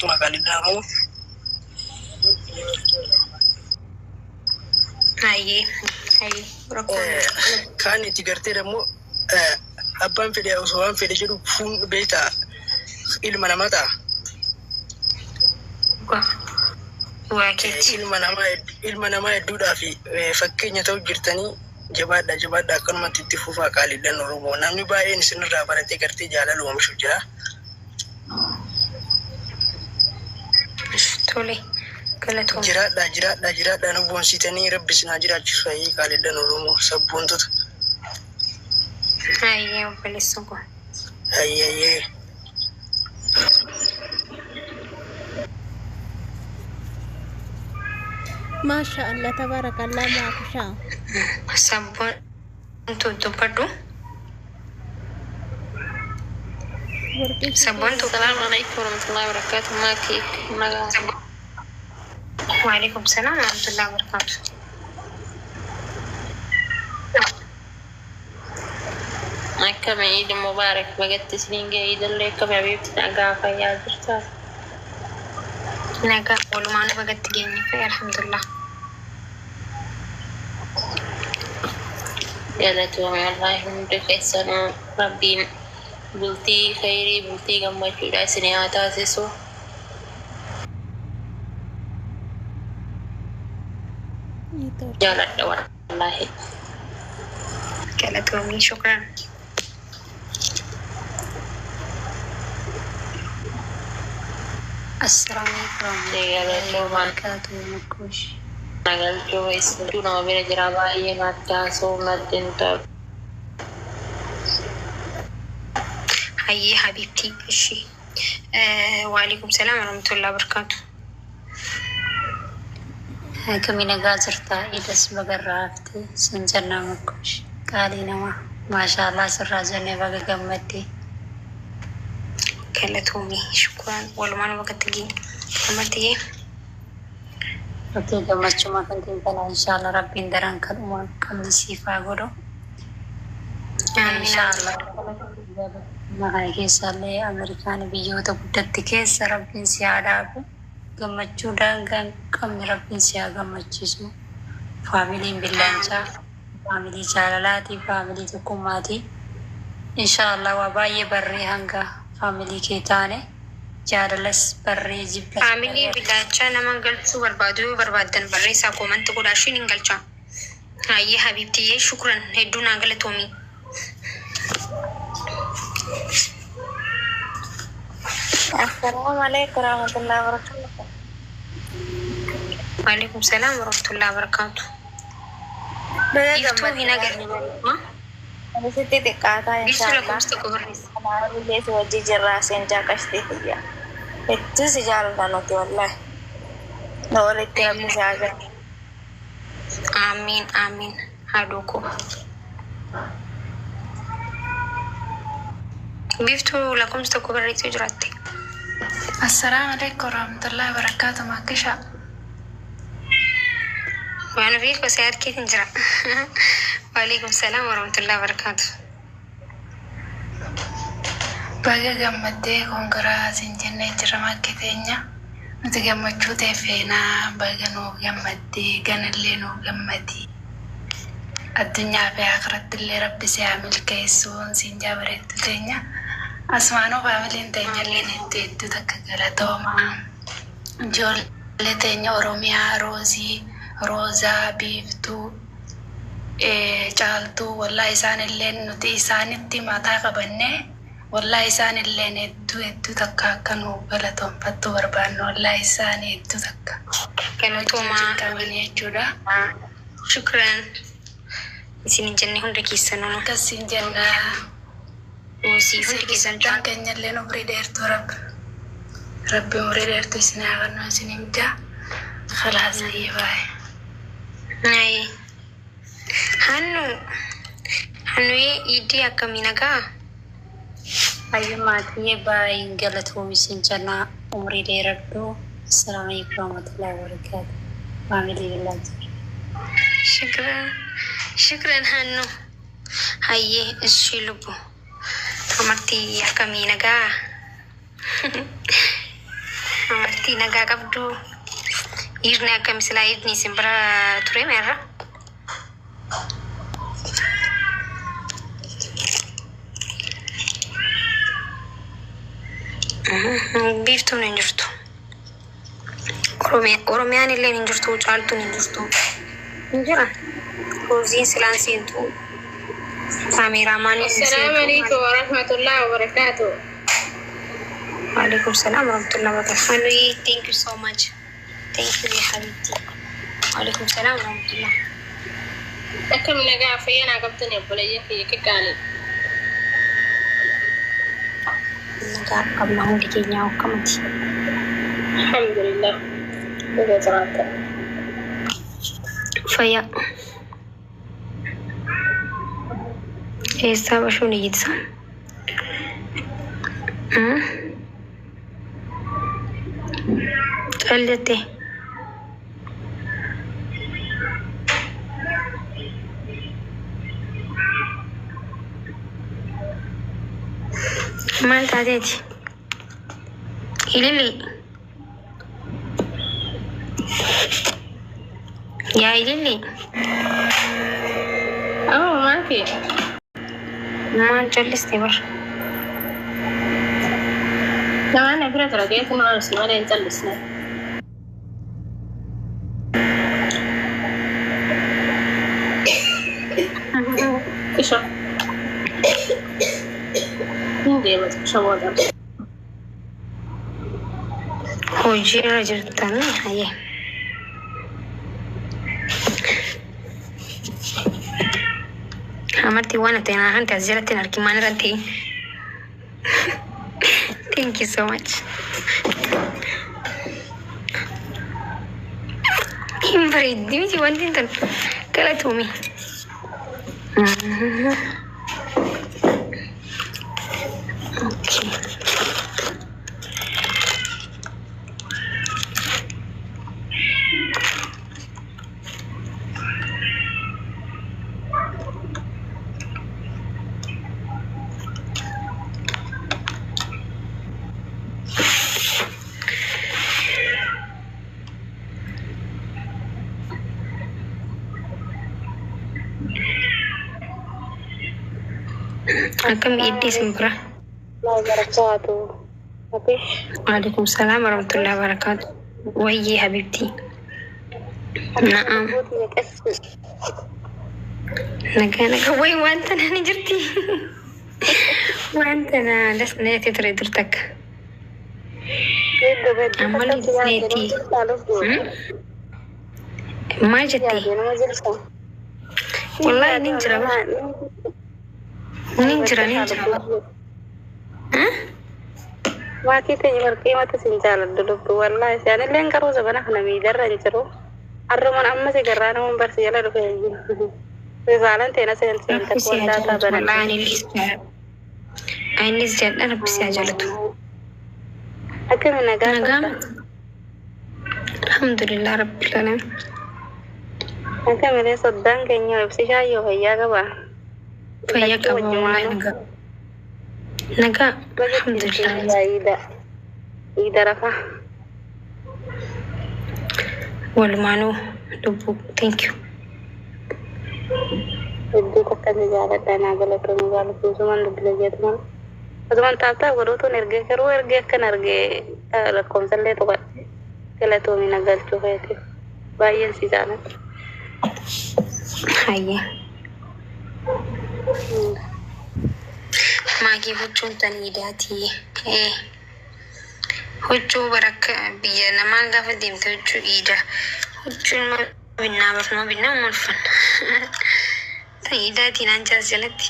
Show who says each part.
Speaker 1: Galatooma qaaliidhaan Oromoo.
Speaker 2: Hayyee hayyee rakkoon
Speaker 1: Kaan itti gartee immoo abbaan fedhe osoo waan fedhe jedhu fuun beektaa ilma namaa ta'a.
Speaker 2: Dhugaa. Dhugaa keeti.
Speaker 1: Ilma namaa hedduudhaa fi fakkeenya ta'u jirtanii jabaadha jabaadha akkanumatti itti fufaa qaaliidhaan Oromoo. Namni baay'een isinirraa baratee gartee jaalala oomishu jira.
Speaker 2: Tole galatooma.
Speaker 1: Jiraadha jiraadha jiraadha nu boonsitanii rabbi isin haa jiraachisu hayyee qaaliidhaan Oromoo sabboontota.
Speaker 2: Hayyee obboleessa koo.
Speaker 1: Hayyee hayyee.
Speaker 3: Maasha Allah tabarakallah maakushaa.
Speaker 2: Sabboontu dubbadhu.
Speaker 3: Warqii
Speaker 2: Sabboontu.
Speaker 4: Assalamu alaikum warahmatullahi wabarakatuh. Maki nagaa.
Speaker 2: Waalaikum salaam warahmatullahi wabarakatuh.
Speaker 4: Akkami Eid Mubarak bagatti isiniin ga'e Eidillee akkami habiibti nagaa fayyaa jirtaa?
Speaker 2: Nagaa walumaanuu bagatti geenye fi alhamdulillah.
Speaker 4: Galatoome wallaahi hundi keessanuu rabbiin bultii khayrii bultii gammachuudha isinii haa taasisu. Jaaladha wallaahi.
Speaker 2: Galatoomii shukran.
Speaker 5: Assalamu alaikum warahmatullahi
Speaker 4: Galatoomaan
Speaker 5: wabarakatuh. Makush.
Speaker 4: nagalchuu hedduu nama bira jira baay'ee natti haasa'u natti hin tolu.
Speaker 2: Hayyee habibtii ishi. Waalaikum salaam warahmatullahi wabarakatuh.
Speaker 5: Akkami nagaa jirta? Idas bagarraa hafte sin jennaa Makush. Qaalii namaa. Maashaallah sirraa jennee baga gammadde.
Speaker 2: Galatoomii shukran walumaanuu bagatti geenye. Amartiyyee.
Speaker 5: Okey gammachuma kan ta'e kana inshallah rabbiin daran kadhuma qabni siif haa godhu.
Speaker 2: Amiin.
Speaker 5: Inshallah kana keessallee Ameerikaan biyyoota guddatti keessa rabbiin si haa dhaabu. Gammachuu daangaa hin qabne rabbiin si haa gammachiisu. Faamiliin billaanchaa, faamilii jaalalaati, faamilii tokkummaati. Inshallah waa baay'ee barree hanga faamilii kee taane jaalalas barree jibbas
Speaker 2: Faamilii
Speaker 5: barree.
Speaker 2: bilaachaa nama galchuu barbaadu yoo barbaaddan barreessaa koomanti godhaa ishiin hin galchaa. Hayyee habibtiyyee shukran hedduu naa galatoomii.
Speaker 6: Assalamu alaikum warahmatullahi wabarakatuh.
Speaker 2: Waalaikum salaam warahmatullahi wabarakatuh.
Speaker 6: Baga
Speaker 2: Biiftuu hin
Speaker 6: gammaddee
Speaker 2: agarre.
Speaker 6: Sitti xiqqaataa
Speaker 2: Biiftuu
Speaker 6: inshaallah.
Speaker 2: lakkoofsa tokko barreessa.
Speaker 6: Kanaafillee si wajji jirraa seen jaaqashtee fiyya. Hedduu si jaalladha nuti wallahi. Nu walitti rabbi si haa galu.
Speaker 2: Amiin amiin haadhoo koo. Biiftuu lakkoofsa tokko barreessuu jiraatte.
Speaker 7: Assalamu alaikum warahmatullahi wabarakatuh. Makisha.
Speaker 2: Waan ofii gosa harkiitiin jira. Waalaikum salaam warahmatullahi wabarakatuh.
Speaker 7: Baga gammaddee konkoraa siin jennee jira makki teenya. Nuti gammachuu ta'e feenaa baga nuu gammaddee ganallee nuu gammadii. Addunyaa fi akhiratti illee rabbi si haa milkeessuun siin jaa bareeddu teenya. Asumaanuu faamiliin teenya illee hedduu hedduu takka galatoomaa. Ijoollee teenya Oromiyaa, Roozii, Roozaa, Biiftuu, Caaltuu wallaa isaan illee nuti isaanitti mataa qabannee wallaa isaan illee hedduu hedduu takka akka nu galatoonfattu barbaannu wallaa isaan hedduu takka wajjin
Speaker 2: Galatoomaa.
Speaker 7: cinqamanii jechuudha.
Speaker 2: Shukran. Isin hin jenne hunda keessanuu.
Speaker 7: Akkasiin jennaa.
Speaker 2: Roozii hundi keessan
Speaker 7: Sagantaan keenya illee umrii dheertuu rabbi. Rabbi umrii dheertuu isin haa kennu isin himjaa. Khalaas ayyee baay'ee.
Speaker 2: Ayi. Hannu. Hannuye iddii akkamii nagaa?
Speaker 5: Hayyo maatiyyee baay'een galatoomi sin jennaa umrii dheeradhu. Assalamu alaikum warahmatullahi wabarakatuh. Faamilii billaanchaa.
Speaker 2: Shukran. Shukran hannu. Hayyee ishii lubbu. Amartii akkamii nagaa? Akkamitti nagaa qabdu? Dhiirni akkami silaa iidni isin bira ture meerra? Biiftuun hin jirtu. Oromiyaan illee hin jirtu, caaltuun hin jirtu. Hin jiran. Roziin silaan seentu. Kaameeraamaaniin hin
Speaker 8: السلام
Speaker 2: seentu.
Speaker 8: عليكم ورحمة الله وبركاته.
Speaker 2: وعليكم السلام ورحمة الله وبركاته. Hanui, thank you so much. Thank you, ya حبيبتي. وعليكم السلام ورحمة الله.
Speaker 8: Akkam nagaa fayyaa naa qabtanii obboleeyyan kiyya qiqqaali.
Speaker 2: Nagaa qabna hundi keenya akkamati.
Speaker 8: Alhamdulillah. Dhuga jiraata.
Speaker 2: Fayyaa. Eessaa bashuun iyyitisa? Cal jettee. Maal taateeti? Ilili. Yaa ilili.
Speaker 8: Amma maaki?
Speaker 2: Maal calliste bar?
Speaker 8: Namaan bira tura geetu nu arsu malee hin callisne. Isho. Hin deematu isho booda.
Speaker 2: Hojii irra jirtan hayyee. Amartii waan ati naa hanti as jalatti hin argin maal irratti? Thank you so much. Hin bareeddi miti wanti tun galatoome. Okay. Akkam iiddi isin bira?
Speaker 6: Wabarakatuh. Tapi
Speaker 2: وعليكم السلام ورحمة الله وبركاته. ويي حبيبتي. نعم. Nagaa nagaa wayi wanta nani jirti. Wanta na das na jettee ture dur takka. Ammallee seetii. Maal jettee? Wallahi nin jira bar. Nin jira nin jira.
Speaker 6: Maatii teenya warqii mata sin jaaladhu lubbu wallahi isaanillee garuu zabana kana miidarra hin jiru. Harruman amma si garraa namuun barsi jala dhufe hin jiru. Risaalaan teena seen seen
Speaker 2: Rabbi si haa
Speaker 6: takka
Speaker 2: jaalatu.
Speaker 6: bana.
Speaker 2: Wallahi ani illee jaalladha. Anis jaalladha Rabbi si haa jaalatu.
Speaker 6: Akkami nagaa
Speaker 2: Nagaa
Speaker 6: qabda?
Speaker 2: alhamdulillah rabbil alamin.
Speaker 6: Akkamilee soddaan keenya ibsi shaayyoo fayyaa qaba.
Speaker 2: Fayyaa
Speaker 6: Lachuu
Speaker 2: qaba wallahi
Speaker 6: wajjumaanuu.
Speaker 2: nagaa. Nagaa alhamdulillah.
Speaker 6: Iida. Iida rafa.
Speaker 2: Walumaanuu lubbuu thank you.
Speaker 6: Hedduu takka si jaaladha naa galatoomii jaalattuu suman dubbisa jeetuman. Osuman taaptaa godhuutuun ergee garuu ergee akkan argee lakkoomsallee tuqadhe galatoomii na galchuu feetiif baay'een si jaaladha.
Speaker 2: Hayyee. Maagii huccuun tan iidaatii. Huccuu barakka biyya namaa gaafa deemte huccuu iida. Huccuun ma binnaa barnoo binnaa ma uffanna. Tan iidaatii naan jaas jalatti.